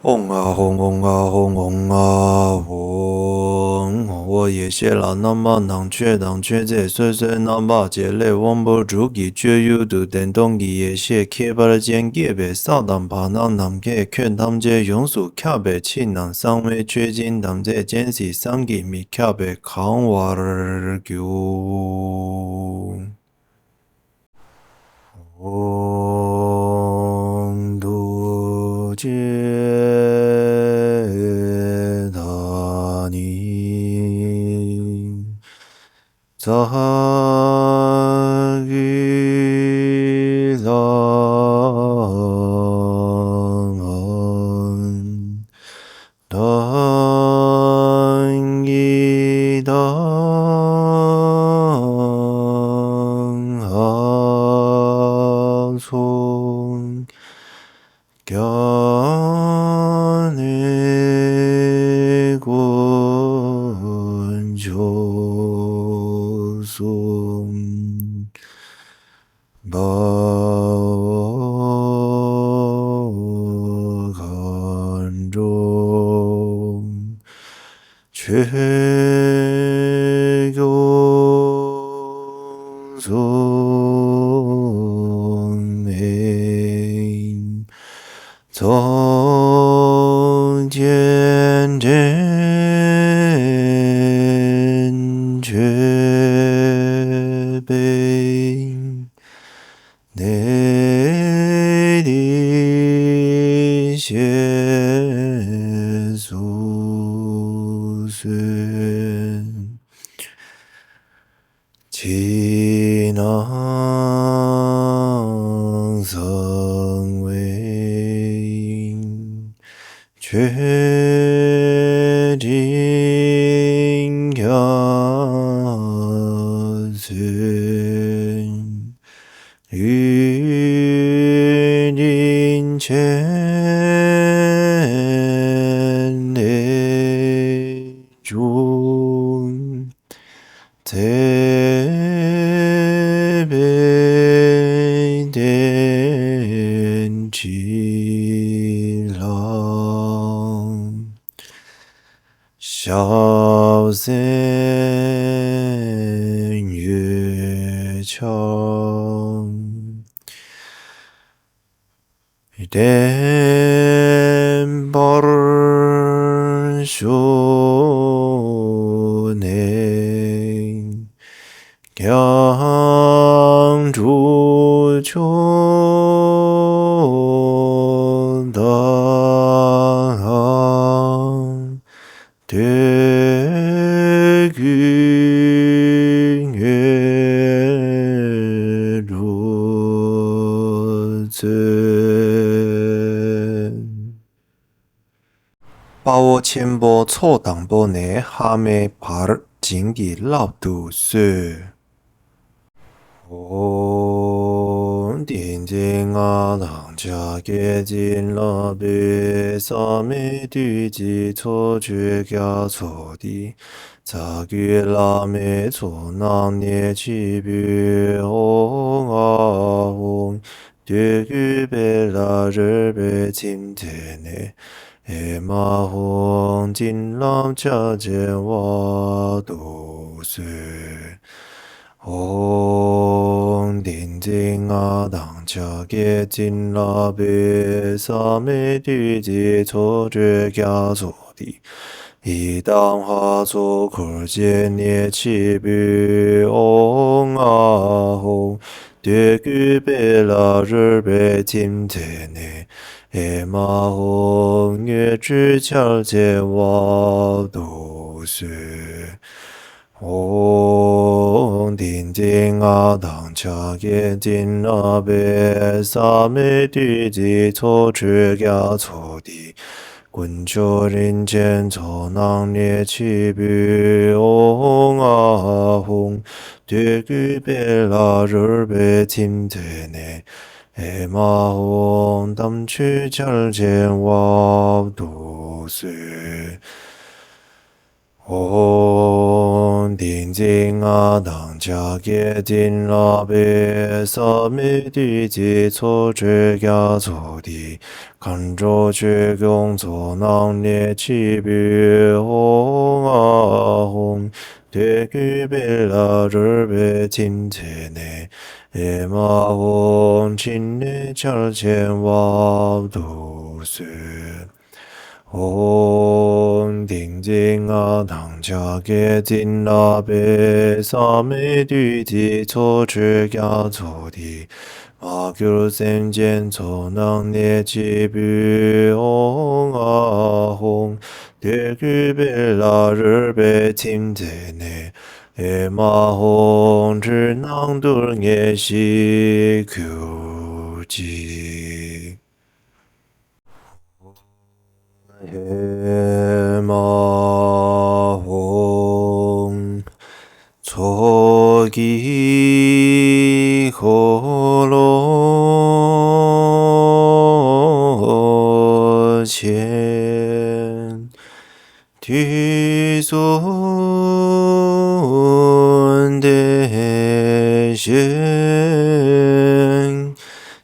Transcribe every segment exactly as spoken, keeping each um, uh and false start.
ཨོ་ང་ཧོ་ཨོ་ང་ཧོ་ཨོ་ང་ཧོ། ངོ་བོ་ཡེ་ཤེས་ལ་རྣམ་པ་སྣང་མཆོད་དང་མཆོད་རྫས་སོ་སོའི་རྣམ་པ་བཅས་ལས་དབང་པོ་དྲུག་གི་སྤྱོད་ཡུལ་དུ་བདེན་སྟོང་གི་ཡེ་ཤེས་ཁྱད་པར་ཅན་སྐྱེས་པའི་ས་དང་བར་སྣང་ནམ་མཁའི་ཁྱོན་ཐམས་ཅད་ཡོངས་སུ་ཁྱབ་པའི་ཕྱི་ནང་གསང་བའི་མཆོད་སྦྱིན་དམ་རྫས་ཅན་ཟིལ་གསང་གིས་མི་ཁྱབ་པས་གང་བར་གྱུར། ཨོཾ་རྡོ་རྗེ་ད་ནི་ཛ་གི་ལ་ང་། ད་གི་ད་ཨ་ཚོ། ཀྱ་ནེ་དཀོན་མཆོག་གསུམ། དཔའ་བོ་མཁའ་འགྲོ་ཆོས་སྐྱོང་སྲུང་མའི་ཚོགས་ཀྱི་འདྲེན་མཆོད་པའི་གནས་འདི་བཞེས་སུ་གསོལ། ཕྱི་ནང་གསང་བའི་མཆོད་སྤྲིན་རྒྱ་མཚོའི་ཡུན་རིང་ཆེན་ནས་འབྱུང་། མཛད་པའི་གདན་ཁྲི་ལ། ཞབས་སེན་འོད་ཆགས། བརྟན་པར་བཞུགས་ནས། སྐྱབས་འགྲོ་ཆོས་དང་། འདོད་དགུའི་དངོས་གྲུབ་སྩོལ། དཔའ་བོ་ཆེན་པོ་ཚོགས་དང་པོ་ནས་ཧ་མའི་བར་བྱིན་གྱིས་བརླབ་ཏུ་གསོལ། ཨོཾ་ཏིང་འཛིན་ལྔ་དང་ཕྱག་རྒྱའི་བྱིན་རླབས་པས། བསམ་མེད་བདུད་རྩིའི་ཚོགས་མཆོད་རྒྱ་མཚོ་འདི། རྩ་བརྒྱུད་བླ་མའི་ཚོགས་རྣམས་ནས་མཆིས་པའི་ཨོཾ་ཨཱཿཧཱུྃ། འདོད་དགུའི་དཔལ་ལ་རོལ་པའི་ཚིམ་མཛད་ནས། ཨེ་མ་ཧོ། བྱིན་རླབས་འཆར་བྱེད་དབང་དུ་གསོལ། ཨོཾ་ཏིང་འཛིན་ལྔ་དང་ཕྱག་རྒྱའི་བྱིན་རླབས་པས། བསམ་མེད་བདུད་རྩིའི་ཚོགས་མཆོད་རྒྱ་མཚོ་འདི། ཡི་དམ་ལྷ་ཚོགས་འཁོར་བཅས་ནས་མཆིས་པའི་ཨོཾ་ཨཱཿཧཱུྃ། འདོད་དགུའི་དཔལ་ལ་རོལ་པའི་ཚིམ་མཛད་ནས། ཨེ་མ་ཧོ། དངོས་གྲུབ་འཆར་བྱེད་དབང་དུ་གསོལ། ཨོཾ་ཏིང་འཛིན་ལྔ་དང་ཕྱག་རྒྱའི་བྱིན་རླབས་པས། བསམ་མེད་བདུད་རྩིའི་ཚོགས་མཆོད་རྒྱ་མཚོ་འདི། དཀོན་མཆོག་རིན་ཆེན་ཚོགས་རྣམས་ནས་མཆིས་པའི་ཨོཾ་ཨཱཿཧཱུྃ། འདོད་དགུའི་དཔལ་ལ་རོལ་པའི་ཚིམ་མཛད་ནས། ཨེ་མ་ཧོ། དམ་ཆོས་འཆར་བྱེད་དབང་དུ་གསོལ། ཨོཾ་ ཏིང་འཛིན་ལྔ་དང་ཕྱག་རྒྱའི་བྱིན་རླབས་པས། བསམ་མེད་བདུད་རྩིའི་ཚོགས་འཕྲོས་རྒྱ་མཚོ་འདི། མཁའ་འགྲོ་ཆོས་སྐྱོང་ཚོགས་རྣམས་ལས་སྤྱི་བོས་ཧཱུྃ་ཧཱུྃ། འདོད་དགུའི་དཔལ་ལ་རོལ་པའི་ཚིམ་མཛད་ནས། ཨེ་མ་ཧོ། ཕྲིན་ལས་འཆར་ཅན་དབབ་ཏུ་གསོལ། ཨོཾ་ཏིང་འཛིན་ལྔ་དང་ཕྱག་རྒྱའི་བྱིན་རླབས་པས། བསམ་མེད་བདུད་རྩིའི་ཚོགས་འཕྲོས་རྒྱ་མཚོ་འདི། མ་གྱུར་སེམས་ཅན་ཚོགས་རྣམས་ལས་སྤྱི་བོས་ཧཱུྃ་ཧཱུྃ། འདོད་དགུའི་དཔལ་ལ་རོལ་པའི་ཚིམ་མཛད་ནས། ཨེ་མ་ཧོ། འཁྲུལ་སྣང་གདུལ་དངོས་ཤིག་གྱུར་ཅིག། ཨེ་མ་ཧོ། ཚོགས་ཀྱི་འཁོར་ལོ་ཆེན། དུས་གསུམ་བདེ་གཤེགས་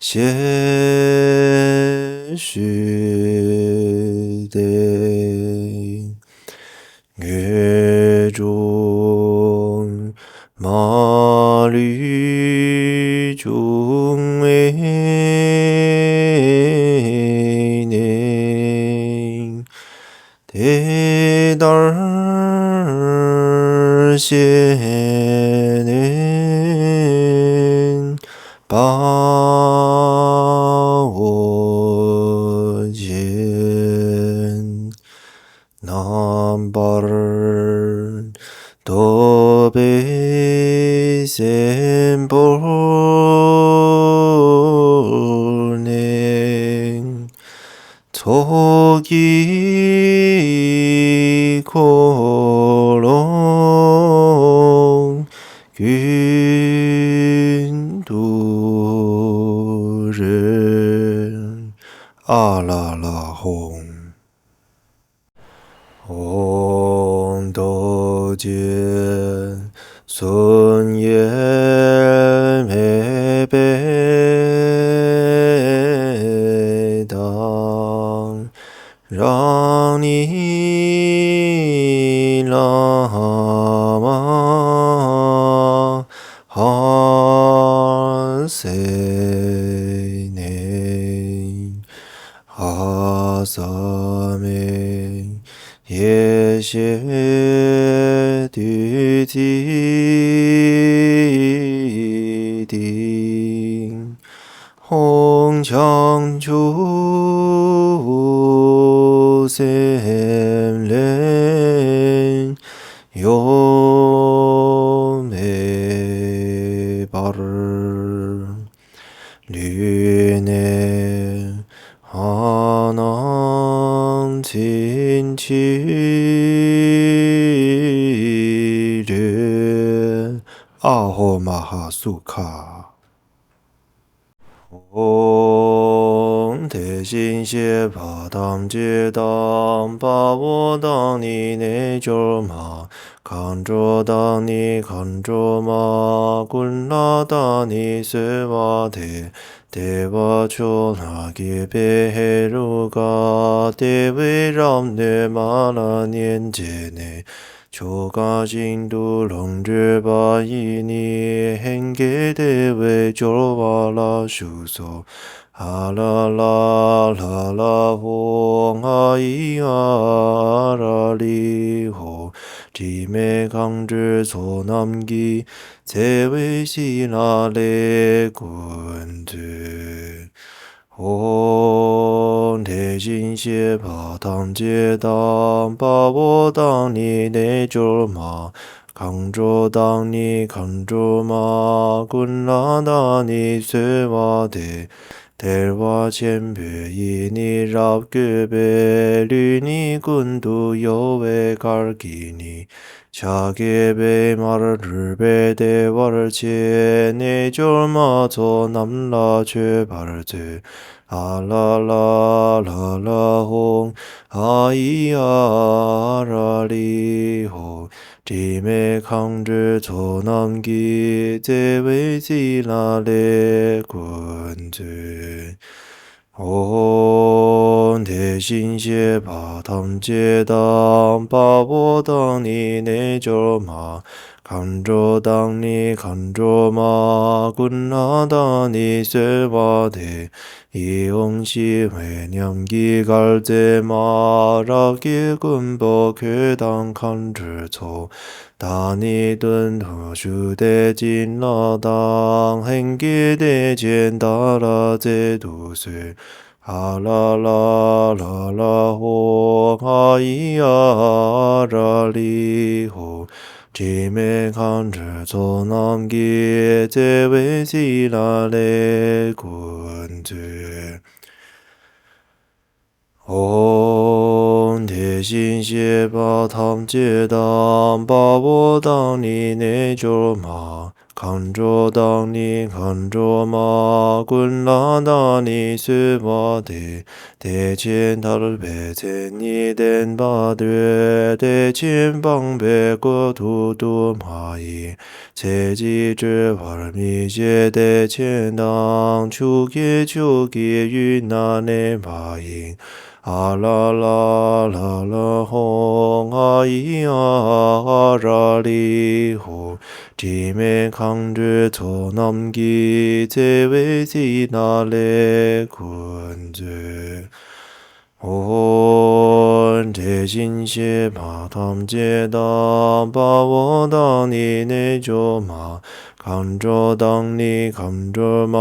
ཞེས་ཞུས་ཏེ། དངོས་གྲུབ་མ་ལུས་འབྱུང་བའི་གནས། དེ་ལྟར་བཤད་ནས་དཔའ་བོ་ཆེན། རྣམ་པར་རྟོག་པའི་སེམས་པོར་གནས། ཚོགས་ཀྱི་འཁོར་ལོ་ཀུན་ཏུ་རོལ། ཨ་ལ་ལ་ཧོ། ཨོཾ་རྡོ་རྗེ་གསུང་ཡེ་མེད་པའི་བདག། རང་ཉིད་བླ་མ་ཧ་སེ་ནས། ཧ་ས་མེ་ཡེ་ཤེས་བདུད་རྩིའི་སྟེང་། ཧཱུྃ་བྱང་ཆུབ་སེམས་ལས་གཡོ་མེད་པར། ལུས་ནས་ཧ་ནང་ཚིམ་ཅི་རེ། ཨ་ཧོ་མ་ཧ་སུ་ཁ། ཨོཾ་དེ་བཞིན་གཤེགས་པ་ཐམས་ཅད་དང་། དཔའ་བོ་དང་ནི་རྣལ་འབྱོར་མ། མཁའ་འགྲོ་དང་ནི་མཁའ་འགྲོ་མ། ཀུན་ལ་དང་ནི་གསོལ་བ་འདེབས། བདེ་བ་མཆོག་ལ་དགྱེས་པའི་ཧེ་རུ་ཀ། བདེ་བའི་རབ་གནས་མ་ལ་སྙན་བརྒྱུད་ནས། ཆོ་ག་བཞིན་དུ་ལོངས་སྤྱོད་པ་ཡིས་ནི། ཧེང་སྐལ་བདེ་བའི་སྦྱོར་བ་ལ་ཞུགས་སོ། ཨ་ལ་ལ་ལ་ལ་ཧོ། ང་ཡི་ཨ་ར་ལི་ཧོ། དྲི་མེད་མཁའ་འགྲོའི་ཚོགས་རྣམས་ཀྱིས། བརྩེ་བའི་ཞིང་ལ་ལེགས་བཀོད་མཛོད། ཨོཾ་དེ་བཞིན་གཤེགས་པ་ཐམས་ཅད་དང་། དཔའ་བོ་དང་ནི་རྣལ་འབྱོར་མ། མཁའ་འགྲོ་དང་ནི་མཁའ་འགྲོ་མ། ཀུན་ལ་དང་ནི་གསོལ་བ་འདེབས། བདེ་བ་ཆེན་པོ་ཡིས་ནི་རབ་བཀོད་པའི། ལུས་ནི་ཀུན་ཏུ་གཡོ་བའི་གར་གྱིས་ནི། ཕྱག་གི་པདྨར་རོལ་པས་བདེ་བར་གཤེགས། རྣལ་འབྱོར་མ་ཚོགས་རྣམས་ལ་མཆོད་པར་མཛོད། ཨ་ལ་ལ་ལ་ལ་ཧོ། ཨ་ཡི་ཨ་ར་ལི་ཧོ། དྲི་མེད་མཁའ་འགྲོའི་ཚོགས་རྣམས་ཀྱིས། བརྩེ་བས་སྲིད་ལ་ལེགས་བཀོད་མཛོད། ཨོ། དེ་བཞིན་གཤེགས་པ་ཐམས་ཅད་དང་། དཔའ་བོ་དང་ནི་རྣལ་འབྱོར་མ། མཁའ་འགྲོ་དང་ནི་མཁའ་འགྲོ་མ། ཀུན་ལ་དང་ནི་གསོལ་བ་འདེབས། ཡིད་འོང་ཞི་བའི་ཉམས་ཀྱིས་སྐལ་ཚད་མ། རབ་དགའི་མགོན་པོ་ཁྱོད་དང་མཁའ་འགྲོའི་ཚོགས། ད་ནི་མདུན་དུ་བཞུགས་ཏེ་བྱིན་རླབས་དང་། ལྷན་སྐྱེས་བདེ་ཆེན་མཐར་མཛད་དུ་གསོལ། ཨ་ལ་ལ་ལ་ལ་ཧོ། ཨ་ཡི་ཨ་ར་ལི་ཧོ། དྲི་མེད་མཁའ་འགྲོའི་ཚོགས་རྣམས་ཀྱིས། བརྩེ་བས་སྲིད་ལ་ལེགས་བཀོད་མཛོད། ཨོ། དེ་བཞིན་གཤེགས་པ་ཐམས་ཅད་དང་། དཔའ་བོ་དང་ནི་རྣལ་འབྱོར་མ། མཁའ་འགྲོ་དང་ནི་མཁའ་འགྲོ་མ། ཀུན་ལ་དང་ནི་གསོལ་བ་འདེབས། བདེ་ཆེན་ཐར་པའི་མཚན་ཉིད་བསྟན་པ་འདོད། བདེ་ཆེན་སྤངས་པའི་སྐུ་ཐུགས་དུ་མ་ཡེངས། ཚེ་གཅིག་གྲོལ་བར་མི་བྱེད་བདེ་ཆེན་དང་། ཆོས་ཀྱི་མཆོག་གི་ཡུལ་ན་གནས་པ་ཡི། ཨ་ལ་ལ་ལ་ལ་ཧོ། ཨ་ཡི་ཨ་ར་ལི་ཧོ། དྲི་མེད་མཁའ་འགྲོའི་ཚོགས་རྣམས་ཀྱིས། བརྩེ་བས་སྲིད་ལ་ལེགས་བཀོད་མཛོད། ཨོ། དེ་བཞིན་གཤེགས་པ་ཐམས་ཅད་དང་། དཔའ་བོ་དང་ནི་རྣལ་འབྱོར་མ། མཁའ་འགྲོ་དང་ནི་མཁའ་འགྲོ་མ།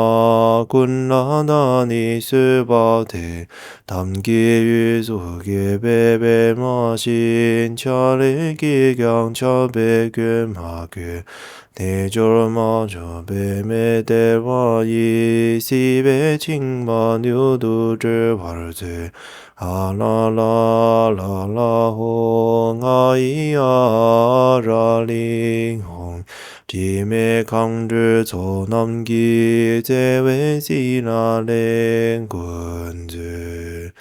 ཀུན་ལ་དང་ནི་གསོལ་བ་འདེབས། གཏམ་གྱི་འོད་སོགས་སྐད་པས་པདྨ་བཞིན། ཕྱག་ལེན་གྱིས་ཀྱང་ཕྱག་འཚལ་མགོན་མ་མགོན། རྣལ་འབྱོར་མ་མཆོག་པདྨས་དེད་པ་ཡིས། སྲིད་པའི་འཆིང་བ་མྱུར་དུ་སྒྲོལ་བར་མཛོད། ཨ་ལ་ལ་ལ་ལ་ཧོ། ཨ་ཡི་ཨ་ར་ལི་ཧོ། དྲི་མེད་མཁའ་འགྲོའི་ཚོགས་རྣམས་ཀྱིས། བརྩེ་བས་སྲིད་ལ་ལེགས་བཀོད་མཛོད།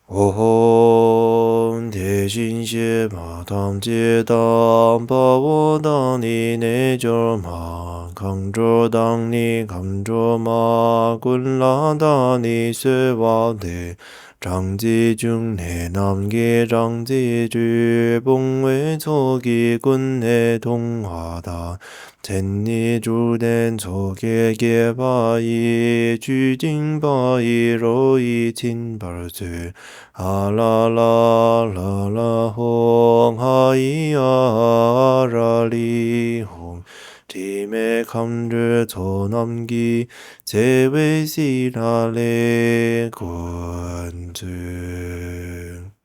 ཨོ། དེ་བཞིན་གཤེགས་པ་ཐམས་ཅད་དང་། དཔའ་བོ་དང་ནི་རྣལ་འབྱོར་མ། མཁའ་འགྲོ་དང་ནི་མཁའ་འགྲོ་མ། ཀུན་ལ་དང་ནི་གསོལ་བ་འདེབས། སྦྲང་རྩི་འབྱུང་གནས་རྣམས་ཀྱི་སྦྲང་རྩིའི་བཅུད། བུང་བའི་ཚོགས་ཀྱིས་ཀུན་ནས་འཐུང་བ་དང་། མཚན་ཉིད་དྲུག་ལྡན་མཚོ་སྐྱེས་སྐྱེས་པ་ཡིས། བཅུད་བཅིངས་པ་ཡི་རོ་ཡིས་ཚིམ་པར་མཛོད། ཨ་ལ་ལ་ལ་ལ་ཧོ། ཨ་ཡི་ཨ་ར་ལི་ཧོ། དྲི་མེད་མཁའ་འགྲོའི་ཚོགས་རྣམས་ཀྱིས། བརྩེ་བས་སྲིད་ལ་ལེགས་བཀོད་མཛོད།